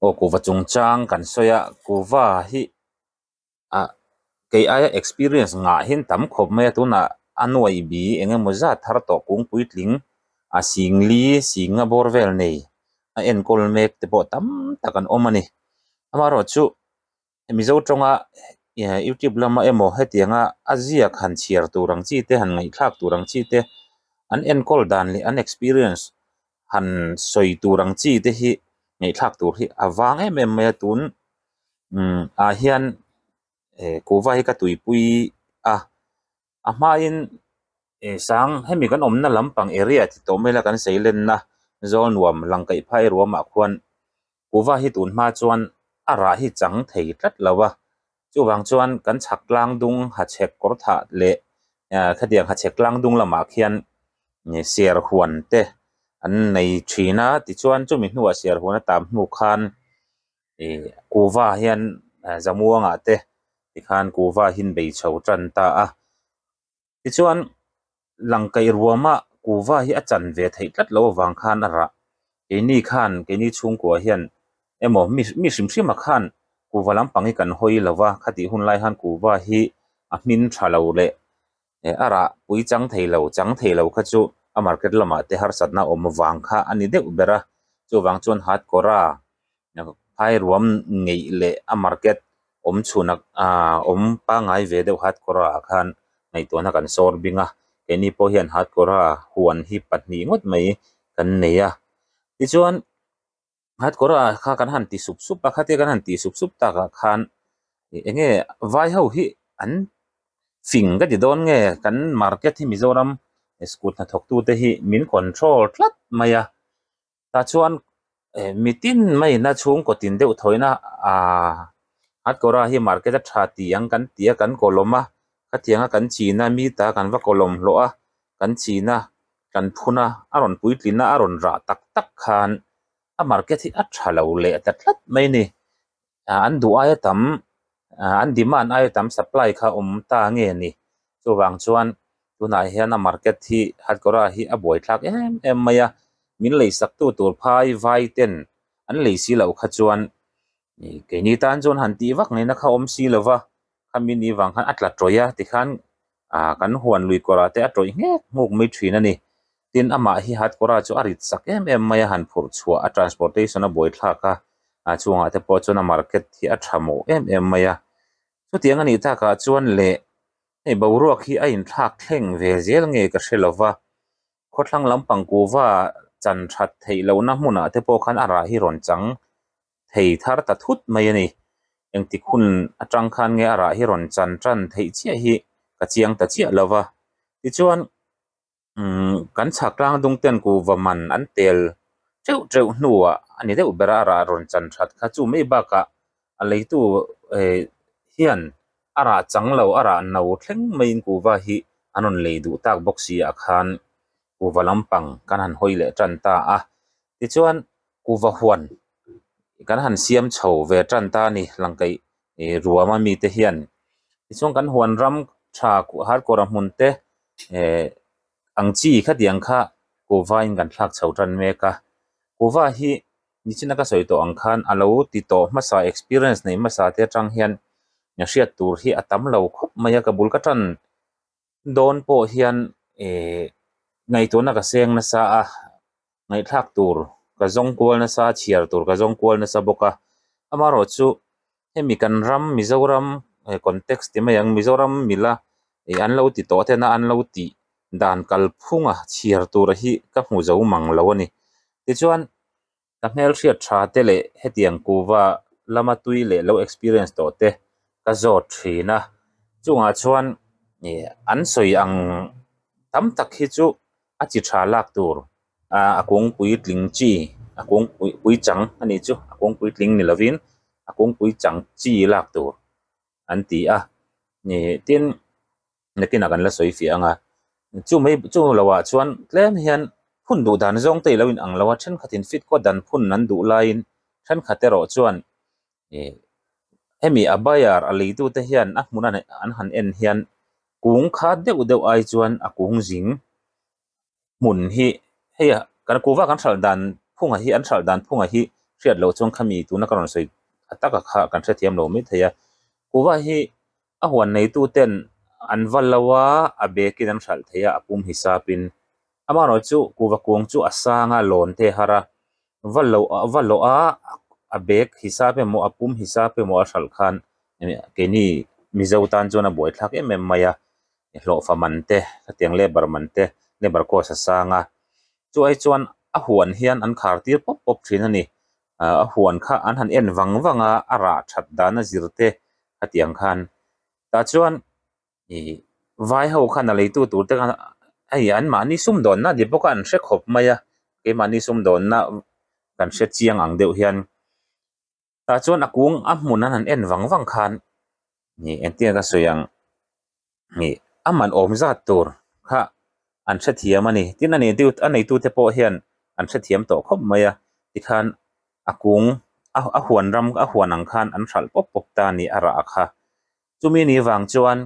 Aw kuhva chungchang kan sawi a kuhva hi ah kei aia experience ngah hian tam khawp mai a tunah a nuai bi eng emaw zat thar tawh kung puitling a sing li sing a bawr vel nei a enkawl mek te pawh tam tak an awm a ni amaherawhchu mizo tawnga youtube lama emaw hetianga a ziak han chhiar tur ang chi te han ngaihthlak tur ang chi te an enkawl dan leh an experience han sawi tur ang chi te hi ngaihthlak tur hi a vang em em mai a tun umm ah hian eh kuhva hi ka tuipui a a hmain eh sang hemi kan awmna lampang area ti tawh mai ila kan sei lenna zawl nuam lang kaih phai ruamah khuan kuhva hi tun hma chuan a rah hi chang thei tlat lo a chuvang chuan kan chhak tlang dung hachhek kawr thah leh ah khatiang hachhek tlang dung lamah khian ser huan te an nei thin a tichuan chumi hnuah ser huan a tam hnu khan ih kuhva hian zamuangah te tikhan kuhva hi an bei chho tan ta a tichuan langkaih ruama kuhva hi a chan ve theih tlat loh avang khan a rah keini khan keini chhungkua hian emaw mi mi hrim hrim ah khan kuhva lampang hi kan hawi lo va khatih hun lai khan kuhva hi a hmin tha lo leh a rah pui chang thei lo chang thei lo kha chu a market lamah te harsatna awm avang kha a ni deuh ber a chuvang chuan hatkawra phai ruam ngeih leh a market awm chhun ah awm pangngai ve deuh hatkawra ah khan ngaihtuahna kan sawr bing a keini pawh hian hatkawra huan hi pahnih ngawt mai kan nei a tichuan hatkawra kha kan han ti sup sup a khatia kan han tih sup sup takah khan eng nge vai ho hi an fing ka ti dawn nge kan market hi Mizoram school hnathawk tute hi min control tlat mai a tah chuan eh mitin maina chhungkaw tin deuh thawina ahh hatkawra hi market a tha tih ang kan ti a kan kawlawm a khatianga kan china mita kan va kawlawm hlawh a kan china kan phun a a rawn puitlin a a rawn rah tak tak khan a market hi a tha lo leh ta tlat mai a ni ah an duh aia tam ah an demand aia tam supply kha awm ta nge ni chuvang chuan tunah hian a market hi hatkawra hi a buaithlak em em mai a min lei sak tu tur phai vai ten an lei si loh kha chuan ih keini tan chuan han tih vak ngaihna kha awm si lo va khami ni vang khan a tla tawih a tikhan ah kan huan lui kawrah te a tawih nghek nghuk mai thin a ni tin amah hi hatkawra chu a rit sak em em mai a han phurh chhuah a transportation a buaithlak a ah chungah te pawh chuan a market hi a tha mawh em em mai a chutiang a nih takah chuan leh hei boruak hi a inthlak thleng ve zel nge ka hre lo va khawthlang lampang kuhva chan that theih lohna hmunah te pawh khan a rah hi rawn chang thei thar ta thut mai a ni engtik hun atang khan nge a rah hi rawn chan tan theih chiah hi ka chiang ta chiah lo va tichuan umm kan chhak tlang dung ten kuhva man an tel teuh teuh hnuah a ni deuh ber a a rah rawn chan that kha chu mai bakah a leitu eh hian a rah chang lo a rah no thleng maiin kuhva hi an rawn lei duh tak bawk si ah khan kuhva lampang kan han hawi leh tan ta a tichuan kuhva huan kan han siam chho ve tan ta a ni langkaih ih ruam a mite hian tichuan kan huan ram tha harkawra hmun te eh ang chi khatiang kha kuhva in kan thlak chho tan mek a kuhva hi nichina ka sawi tawh ang khan a lo ti tawh hmasa experience nei hmasa te atang hian hriat tur hi a tam lo khawp mai a ka bul ka tan dawn pawh hian eh ngaihtuahna ka seng nasa a ngaihthlak tur ka zawng kual nasa chhiar tur ka zawng kual nasa bawk a amaherawhchu hemi kan ram Mizoram context ti mai ang Mizoram mila ih an lo ti tawh tena an lo tih dan kalphunga chhiar tur hi ka hmu zo mang lo a ni tichuan ka hmelhriat tha te leh hetiang kuhva lama tui leh lo experience tawh te ka zawt thin a chungah chuan ih an sawi ang tam tak hi chu a chi tha lak tur ah a kungpui tling chi a kungpui pui chang a nih chu a kungpui tling ni lovin a kungpui chang chi lak tur an ti a ih tin nakinah kan la sawi fiah ang a chu mai chu lo ah chuan tlem hian phun duh dan zawng te ilo in ang lo a thenkhatin fit kaw dan phun an duh laiin thenkhat erawh chuan ih hemi a buyer a lei tute hian a hmun an han en hian kung kha deuh deuh ai chuan a kung zing hmun hi hei kan kuhva kan hralh dan phunga hi an hralh dan phunga hi. hriat loh chuan khami tuna ka rawn sawi a taka kha kan hrethiam lo maithei a kuhva hi a huan neitu ten an va lo a a bag in an hralh thei a a pum hisap in amaherawhchu kuhva kung chu a sang a lawn te a har a va loh va lawh a a bag hisap emaw a pum hisap emaw a hralh khan keini mizo tan chuan a buaithlak em em mai a hlawhfa man te hetiang labour man te labour cost a sang a chu ai chuan a huan hian an khar tir pawp pawp thin a ni ah a huan kha an han en vang vang a a rah that dan a zir te hetiang khan tah chuan ih vai ho khan a leitu tur te khan hei an mahni sumdawnna a ni bawk a an hre khawp mai a keimahni sumdawnna kan hre chiang ang deuh hian tah chuan a kung a hmun an han en vang vang khan ih engtin ka sawi ang ih a man awm zat tur kha an hrethiam a ni tin a nei a neitu te pawh hian an hrethiam tawh khawp mai a tikhan a kung a huan ram a huan ang khan an hralh pawp pawp ta a ni a rah kha chumi ni vang chuan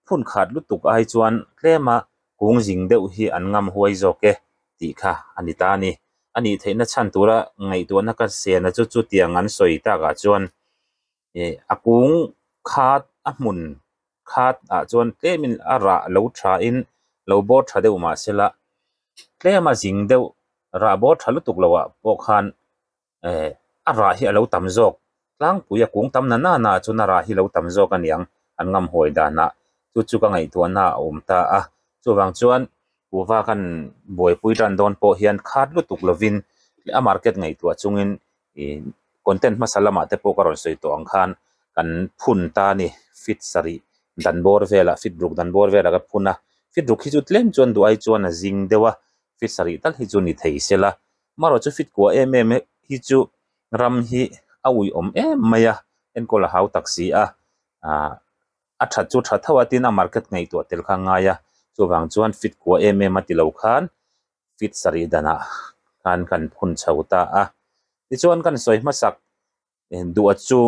phun khat lutuk ai chuan tlem a kung zing deuh hi an ngam huai zawk e tih kha a ni ta a ni a nih theihna chhan tura ngaihtuahna ka sena chu chutiang an sawi takah chuan ih a kung khat a hmun khat ah chuan tlemin a rah lo tha in lo bawr tha deuh mahsela tlem a zing deuh rah bawr tha lutuk loh ah pawh khan eh a rah hi a lo tam zawk tlangpui a kung tam na nana ah chuan a rah hi lo tam zawk a niang an ngam huai danah chu chu ka ngaihtuahna a awm ta a chuvang chuan kuhva kan buaipui tan dawn pawh hian khat lutuk lovin a market ngaihtuah chungin ih content hmasa lamah te pawh ka rawn sawi tawh ang khan kan phun ta a ni feet sarih dan bawr velah feet ruk dan bawr velah ka phun a feet ruk hi chu tlem chuan duh ai chuan a zing deuh a feet sarih tal hi chu ni thei sela marawh chu feet kua em em hi chu ram hi a uiawm em mai a enkawl a hau tak si a ah a that chu tha tho a tin a market ngaihtuah tel kha a ngai a chuvang chuan feet kua em em a ti lo khan feet sarih danah khan kan phun chho ta a tichuan kan sawi hmasak duh a chu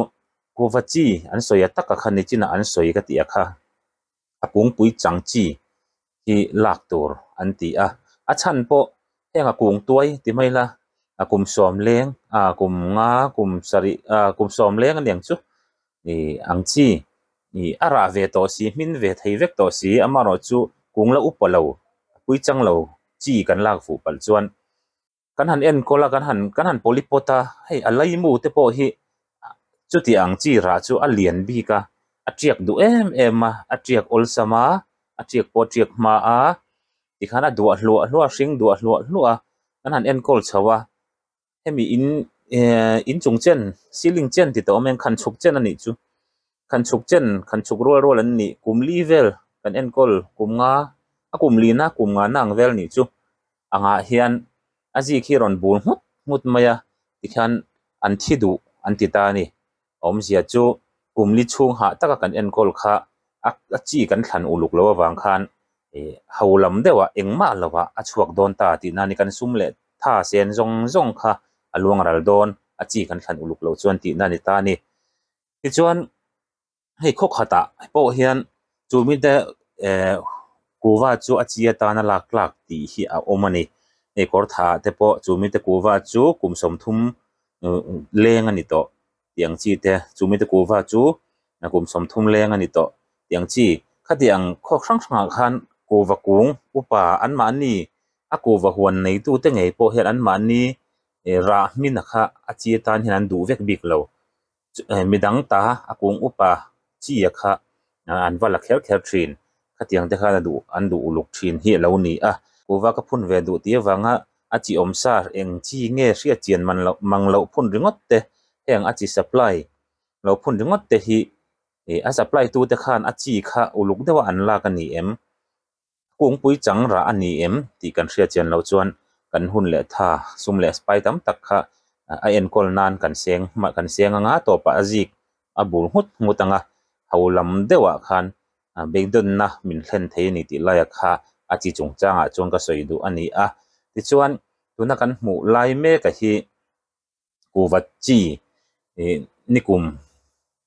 kuhva chi an sawi a taka kha nichinah an sawi ka tih a kha a kungpui chang chi hi lak tur an ti a a chhan pawh heng a kung tuai ti mai ila a kum sawm leng ah kum nga kum sarih ah kum sawm leng a niang chu ih ang chi ih a rah ve tawh si hmin ve thei vek tawh si amaherawhchu kung la upa lo a pui chang lo chi kan lak fuh palh chuan kan han enkawl a kan han kan han polypot a hei a laimu te pawh hi chuti ang chi rah chu a lian bik a a tiak duh em em a a tiak awlsam a a tiak pawh a tiak hma a tikhan a duah hluah hluah a hring duah hluah hluah a kan han enkawl chho a hemi in ehh inchung chen ceiling chen ti tawh awm em khan chhuk chen a nih chu khan chhuk chen khan chhuk rual rual an nih kum li vel kan enkawl kum nga a kum lina kum nga na ang vel a nih chu angah hian a zik hi rawn bul nghut nghut mai a tikhian an thi duh an ti ta a ni awmzia chu kum li chhung hah taka kan enkawl kha a a chi kan thlan uluk loh avang khan ih ho lam deuhah engmah lovah a chhuak dawn ta tih nan kan sum leh tha sen zawng zawng kha a luang ral dawn a chi kan thlan uluk loh chuan tihna a ni ta a ni tichuan hei khaw khatah pawh hian chu mite eh kuhva chu a chi atana lak tlak tih hi a awm a ni hei kawr tha te pawh chu mite kuhva chu kum sawmthum leng a ni tawh tih ang chi te chu mite kuhva chu kum 30 leng a ni tawh tih ang chi khatiang khaw hrang hrangah khan kuhva kung upa anmahni a kuhva huan neitu te ngei pawh hian anmahni rah hmin a kha a chi atan hian an duh vek bik lo midang ta a kung upa chi a kha an va la kher kher thin khatiang te khan a duh an duh uluk thin hi a lo ni a kuhva ka phun ve duh tih avanga a chi awm sa eng chi nge hriat chian man loh mang loh phun ringawt te heng a chi supply lo phun ringawt te hi ih a supply tu te khan a chi kha uluk deuh a an lak a ni em kungpui chang rah a ni em tih kan hriat chian loh chuan kan hun leh tha sum leh pai tam tak kha a enkawl nan kan seng kan seng anga tawpah a zik a bul nghut nghut anga ho lam deuhah khan beidawnna min thlen thei a ni tih laia kha a chi chungchangah chuan ka sawi duh a ni a tichuan tuna kan hmuh lai mek a hi kuhva chi ih nikum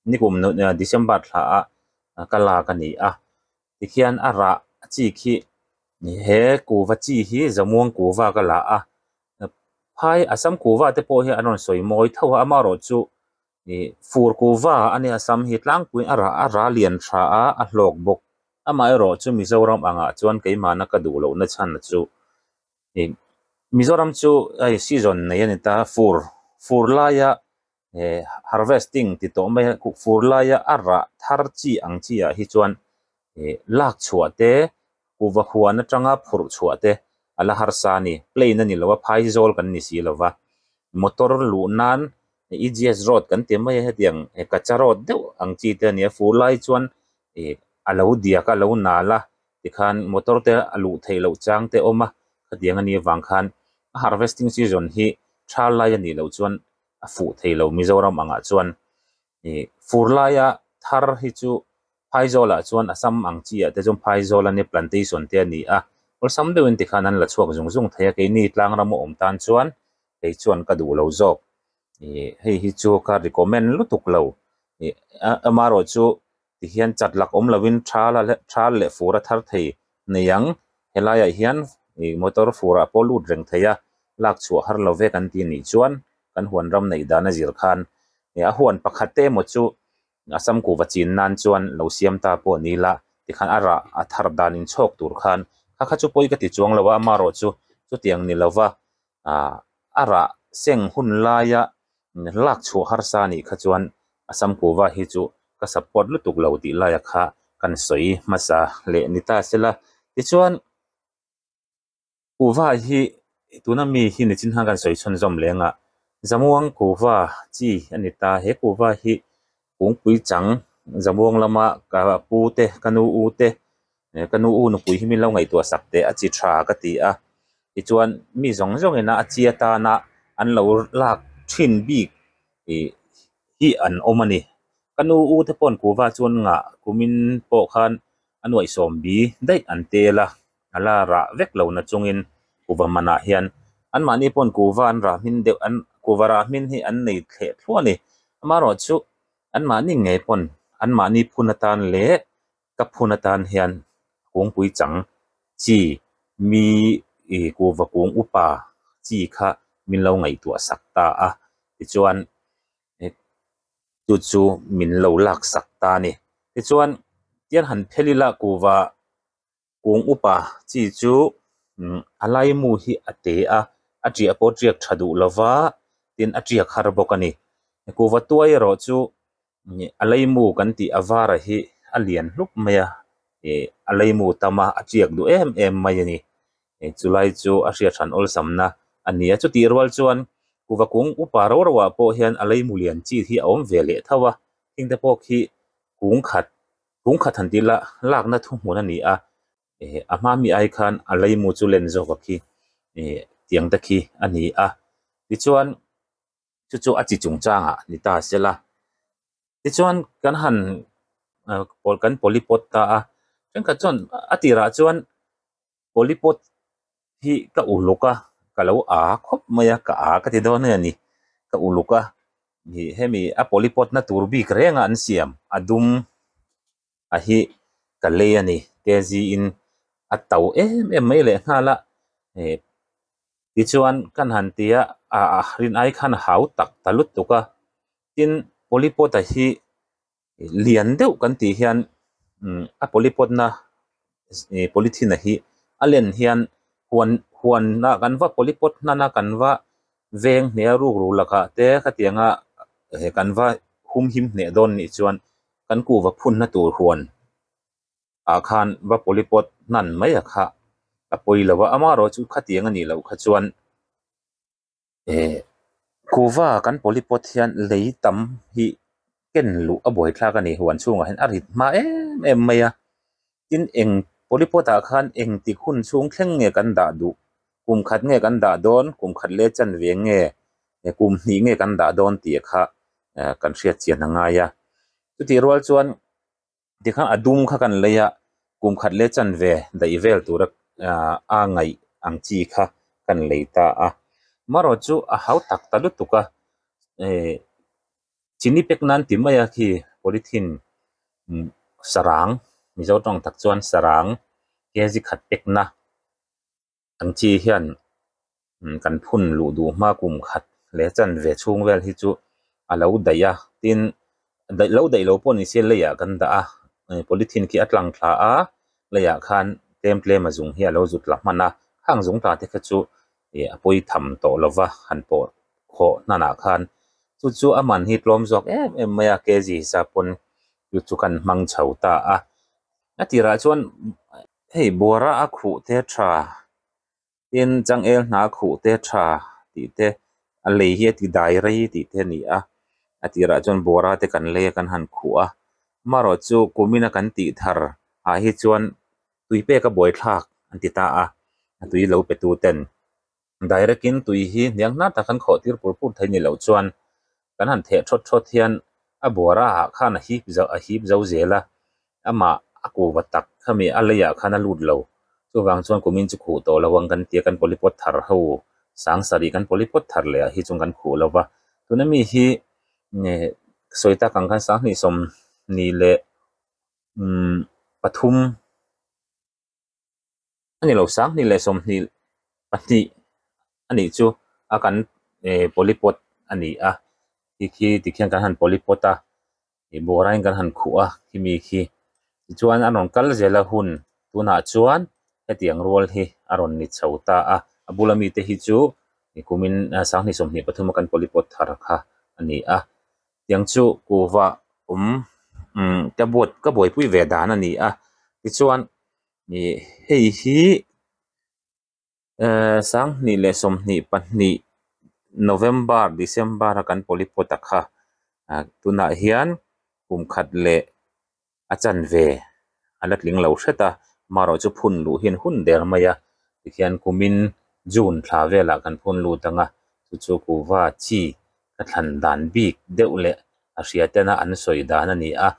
nikum December thla ah ka lak a ni a tikhian a rah chi khi he kuhva chi hi zamuang kuhva ka la a. Phai Assam kuhva te pawh hi an rawn sawi mawi tho a amaherawhchu ih fur kuhva a nia Assam hi tlangpuiin a rah a rah lian tha a a hlawk bawk amaherawhchu Mizoram angah chuan keimahna ka duh lohna chhan chu ih Mizoram chu hei season nei a ni ta fur fur laia eh harvesting ti tawh mai a fur laia a rah thar chi ang chi ah hi chuan ih lak chhuah te kuhva huan atanga phurh chhuah te a la harsa a ni plane a ni lo a phaizawl kan ni si lo va motor luh nan E_G_S road kan ti mai a hetiang kacha road deuh ang chi te a ni a fur lai chuan ih a lo diak a a lo nal a tikhan motor te a luh theih loh chang te a awm a khatiang a nih avang khan a harvesting season hi tha lai a nih loh chuan a fuh thei lo Mizoram angah chuan ih fur laia thar hi chu Phaizawl ah chuan Assam ang chi ah te chuan Phaizawl a nia plantation te a ni a awlsam deuhin tikhan an la chhuak zung zung thei a keini tlang ram a awm tan chuan kei chuan ka duh lo zawk ih hei hi chu ka recommend lutuk lo ih amaherawh chu tihian chat lak awm lovin thal a thal leh fur a thar thei nei ang helaiah hian ih motor fur ah pawh lut reng thei a lak chhuah har lo ve kan tih nih chuan kan huan ram neih dan a zir khan ih a huan pakhat te emaw chu Assam kuhva chin nan chuan lo siam ta pawh ni la tikhan a rah a thar dan inchhawk tur khan kha kha chu pawi ka ti chuang lo a amaherawh chu chutiang ni lova ah a rah seng hun laia lak chhuah harsa a nih kha chuan Assam kuhva hi chu ka support lutuk lo tih laia kha kan sawi hmasa leh ni ta sela tichuan Kuhva hi tuna mi hi nichin khan kan sawi chhunzawm leng a Zamuang kuhva chi a ni ta he kuhva hi kungpui chang Zamuang lama ka pu te ka nu u te ka nu u nupui hi min lo ngaihtuah sak teh a chi tha ka ti a tichuan mi zawng zawng ina a chi atana an lo lak thin bik ih hi an awm a ni ka nu u te pawh an kuhva chuan ngah kumin pawh khan a nuaihsawm bi daih an tel a. A la rah vek lo na chungin kuhva manah hian anmahni paw'n kuhva an rah hmin deuh an kuhva rah hmin hi an nei thleh thluah a ni. Amaherawhchu anmahni ngei paw'n anmahni phun atan leh ka phun atan hian kungpui chang chi mi ih kuhva kung upa chi kha min lo ngaihtuah sak ta a tichuan chu chu min lo lak sak ta a ni. Tichuan tiang han phel ila kuhva. Kung upa chi chu a laimu hi a te a, a tiah pawh tiak tha duh lova tin a tiak har bawk a ni. Kuhva tuai erawh chu a laimu kan tih a vara hi a lian hlup mai a, ih a laimu tam a, a tiak duh em em mai a ni. Chulai chu a hriat hran awlsamna a ni a, chutih rual chuan kuhva kung upa ro ro ah pawh hian a laimu lian chi hi a awm ve leh tho a, heng te pawh khi kung khat Kung khat han tih lah lakna thuhmun a ni a, eh a hma mi ai khan a leimu chu len zawk a khi eh tiang te khi a ni a, tichuan chu chu a chi chungchangah ni ta sela tichuan kan han kan polypot ta a, thenkhat chuan a tirah chuan polypot hi ka uluk a ka lo a khawp mai a ka a ka ti dawn a ni ka uluk a ih hemi a polypot na tur bik reng a an siam a dum a hi ka lei a ni kg in a to em em mai leh nghal a ih tichuan kan han ti a a rin ai khan a hau tak ta lutuk a tin polypot a hi lian deuh kan tih hian a polypot na ih polythene a hi a len hian huan huan ah kan va polypot hnan a kan va veng hneh a ruk ruk lakah te khatiang a he kan va hum him hneh dawn nih chuan kan kuhva phun na tur huan ah khan va polypot hnan mai a kha a pawi lo a amaherawh chu khatiang a nih loh kha chuan. Eh kuhva kan polypot hian lei tam hi ken luh a buaithlak a ni huan chhungah hian a rit hma em em mai a tin eng polypot ah khan eng tik hun chhung thleng nge kan dah duh kum khat nge kan dah dawn kum khat leh chanve nge kum hnih nge kan dah dawn tih kha kan hriat chian a ngai a chutih rual chuan. Tikhan a dum kha kan lei a, kum khat leh chanve daih vel tura a ngaih ang chi kha kan lei ta a. Marawh chu a hau tak ta lutuk a, eh chini pek nan ti mai a khi polythene sarang Mizo tawng tak chuan sarang kg khat pek na ang chi hian. Kan phun luh duh hma kum khat leh chanve chhung vel hi chu a lo daih a tin daih lo daih lo pawh ni se leiah kan dah a polythene khi a tlang thla a leiah khan tlem tlem a zung hi a lo zut la hman a khang zung tla te kha chu ih a pawi tham tawh lo va han pawh khawh hnanah khan chu chu a man hi tlawm zawk em em mai a kg hisap pawn chu chu kan hmang chho ta a a tirah chuan hei buara a khuh te tha. Tin, changel hna khuh te tha tih te, a lei hi a ti dai rei tih te a ni a, a tirah chuan buara te kan lei a kan han khuh a, amaherawh chu kumina kan tih thar ah hi chuan tui pek a buaithlak an ti ta a, a tui lo pe tu ten direct in tui hi hniang hnar tak an khawh tir pur pur thei ni loh chuan kan han theh thawt thawt hian a buara ah khan a hip zo a hip zo zel a, amah a kuva tak khami a leiah khan a lut lo chuvang chuan kumin chu khuh tawh lo ang kan tia kan polypot thar ho sang sarih kan polypot thar leh ah hi chuan kan khuh lo va tuna mi hi sawi tak ang khan sanghnih sawmhnih leh umm pathum. A ni lo sanghnih leh sawmhnih pahnih a nih chu a kan eh polypot a ni a ti khi tikhian kan han polypot a ih bawrain kan han khuh a khimi khi tichuan a rawn kal zel a hun tunah chuan hetiang rual hi a rawn ni chho ta a a bula mite hi chu kumin sanghnih sawmhnih pathum a kan polypot thar kha a ni a. Tiang chu kuhva awm umm ka buat ka buaipui ve dan a ni a tichuan ih hei hi ehh sanghnih leh sawmhnih pahnih November December a kan polypot a kha ah tunah hian kum khat leh a chanve a la tling lo hret a amaherawh chu phun luh hian hun der mai a tikhian kumin June thla velah kan phun lut ang a chu chu kuhva chi ka thlan dan bik deuh leh a hria tena an sawi dan a ni a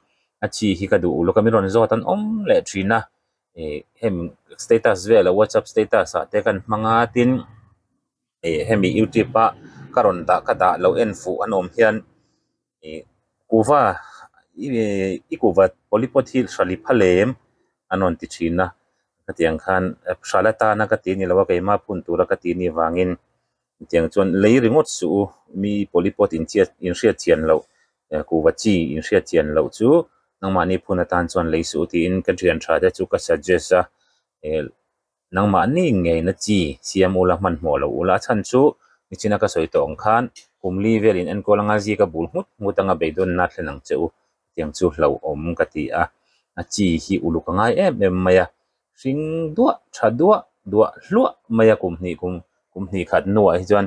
a chi hi ka duh uluk a min rawn zawt an awm leh thin a ih hemi status velah whatsapp status ah te kan hmang a tin ih hemi youtube a ka rawn dah ka dah loh en fuh an awm hian ih kuhva i kuhva polypot hi hrali phalem an rawn ti thin a hetiang khan hral atana ka ti a ni lo a keimah phun tura ka ti a nih vangin hetiang chuan lei ringawt suh u mi polypot inchhiat inhriat chian loh kuhva chi inhriat chian loh chu nangmahni phun atan chuan lei suh u tiin ka thian tha te chu ka suggest a Nangmahni ngeina chi siam ula hmanhmawh lo ula a chhan chu nichina ka sawi tawh ang khan kum li velin enkawl anga zika bul nghut nghut anga beidawnna thlen ang che u tiang chu hlauhawm ka ti a, a chi hi uluk a ngai em em mai a, hring duah tha duah duah hluah mai a kum hnih kum kum hnih khat hnuah hi chuan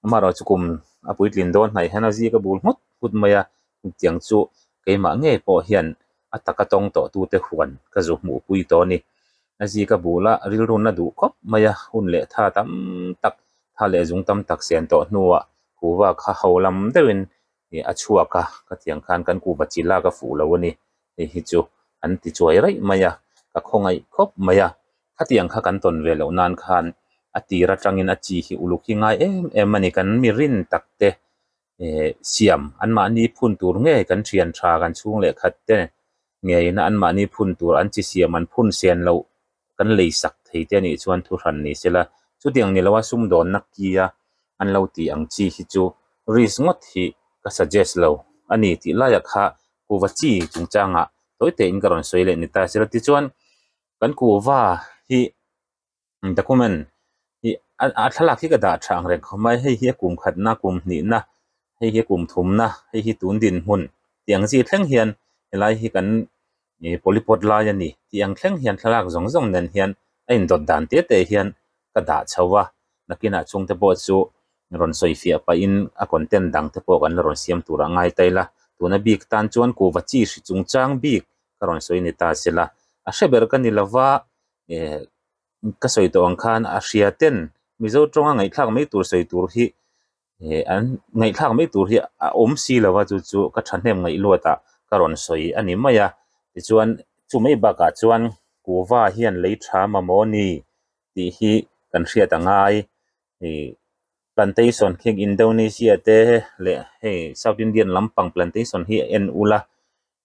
amaherawh chu kum a puitlin dawn hnaih hian a zika bul nghut nghut mai a tiang chu keimah ngei pawh hian a taka tawng tawh tute huan ka zu hmuhpui tawh a ni. A zika bula rilruna duh khawp mai a, hun leh tha tam tak, tha leh zung tam tak sen tawh hnuah kuhva kha ho lam deuhin a chhuak a, ka tiang khan kan kuhva chi lak a fuh lo a ni, hei hi chu an ti chuai raih mai a, ka khawngaih khawp mai a, khatiang kha kan tawn ve loh nan khan a tir atangin a chi hi uluk hi ngai em em a ni, kan mi rin tak te eh siam anmahni phun tur nge kan thian tha kan chhung leh khat te ngeina anmahni phun tur an chi siam an phun sen loh kan lei sak thei te anih chuan thu hran ni sela chutiang ni loa sumdawnna kia an lo tih ang chi hi chu risk ngawt hi ka suggest lo a ni tih laiah kha kuhva chi chungchangah tawi tein ka rawn sawi leh ni ta sela tichuan kan kuhva hi Document hi a thlalak hi ka dah tha ang reng khawp mai hei hi a kum khatna kum hnihna hei hi a kum thumna hei hi tun dinhmun tih ang chi thleng hian helai hi kan ih polypot lai a ni tih ang thleng hian thlalak zawng zawng nen hian a indawt dan te te hian ka dah chho a nakinah chhungte pawh chu rawn sawi fiah pahin a content dang te pawh kan la rawn siam tur a ngai ta ila tuna bik tan chuan kuhva chi hri chungchang bik ka rawn sawi ni ta sela a hre ber ka ni lova eh ka sawi tawh ang khan a hria ten Mizo tawnga ngaihthlak mai tur sawi tur hi eh an ngaihthlak mai tur hi a awm si lo va chu chu ka thahnem ngaih luat ah ka rawn sawi a ni mai a tichuan chu mai bakah chuan kuhva hian lei tha mamawh a ni tih hi kan hriat a ngai ih plantation khi Indonesia te leh hei South Indian lampang plantation hi a en ula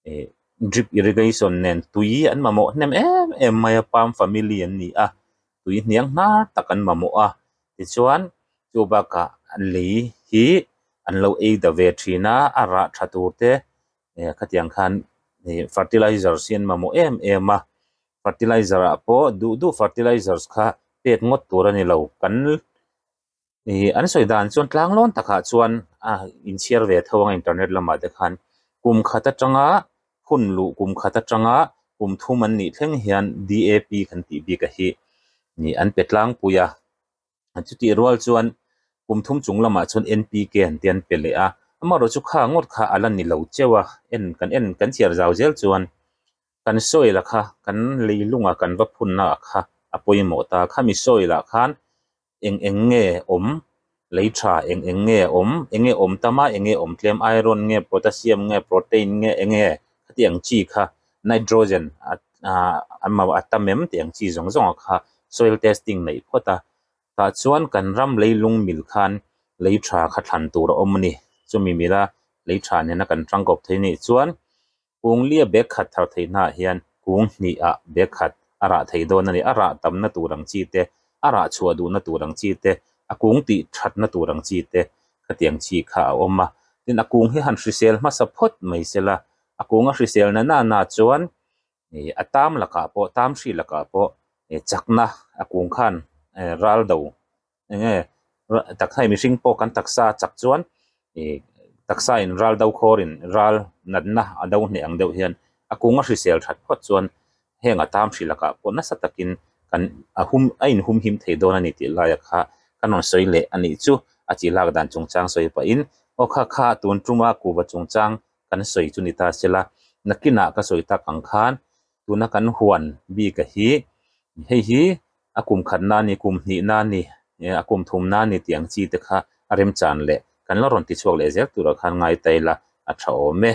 ih drip irrigation nen tui an mamawh hnem em em mai a palm family an ni a tui hniang hnar tak an mamawh a tichuan Chu bakah lei hi an lo ei ta ve thin a, a rah tha tur te khatiang khan ih fertilizers hi an mamawh em em a, fertilizer ah pawh duh duh fertilizers kha pek ngawt tur a ni lo kan ih an sawi dan chuan tlang lawn takah chuan a inchhiar ve tho ang internet lamah te khan kum khat atanga hun luh kum khat atanga kum thum an nih thleng hian D A P kan tih bik a hi ih an pe tlangpui a. Chutih rual chuan kum thum chung lamah chuan N P K an tih an pe leh a, amaherawh chu kha ngawt kha a la ni lo cheu a, en kan en kan chhiar zau zel chuan kan soil a kha kan leilunga kan va phunna ah kha a pawimawh ta, khami soil ah khan eng eng nge awm lei tha eng eng nge awm eng nge awm tam a eng nge awm tlem iron nge potassium nge protein nge eng nge khati ang chi kha nitrogen ah a tam em tih ang chi zawng zawng ah kha soil testing neih phawt a tah chuan kan ram leilung mil khan lei tha kha thlan tur a awm a ni chumi mila lei tha nena kan tangkawp thei nih chuan kung lia bag khat thar theih hnaah hian kung hnih ah bag khat a rah thei dawn a ni a rah tamna tur ang chi te a rah chhuah duhna tur ang chi te a kung tih thatna tur ang chi te khatiang chi kha a awm a tin a kung hi han hrisel hmasa phawt mai sela a kung a hrisel na na chuan ih a tam lakah pawh tam hri lakah pawh ih chakna a kung khan ral do eng nge tak hei mihring pawh kan taksa chak chuan ih taksa in ral do khawr in ral natna a do hneh ang deuh hian a kung a hrisel that phawt chuan heng a tam hri lakah pawh nasa takin kan a hum a in hum him thei dawn a ni tih laia kha kan rawn sawi leh a nih chu a chi lak dan chungchang sawi pahin aw kha kha tun tuma kuhva chungchang kan sawi chu ni ta sela nakinah ka sawi tak ang khan tuna kan huan bik a hi hei hi a kum khat na ni kum hnih na ni a kum thum na ni tih ang chi te kha a remchan leh kan la rawn ti chhuak leh zel turah khan ngai ta ila a tha awm e.